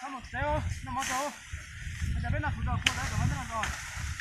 Noj mov tsev, noj mov tsev, cas peb noj kuv rau kua tau cov mov teb no os.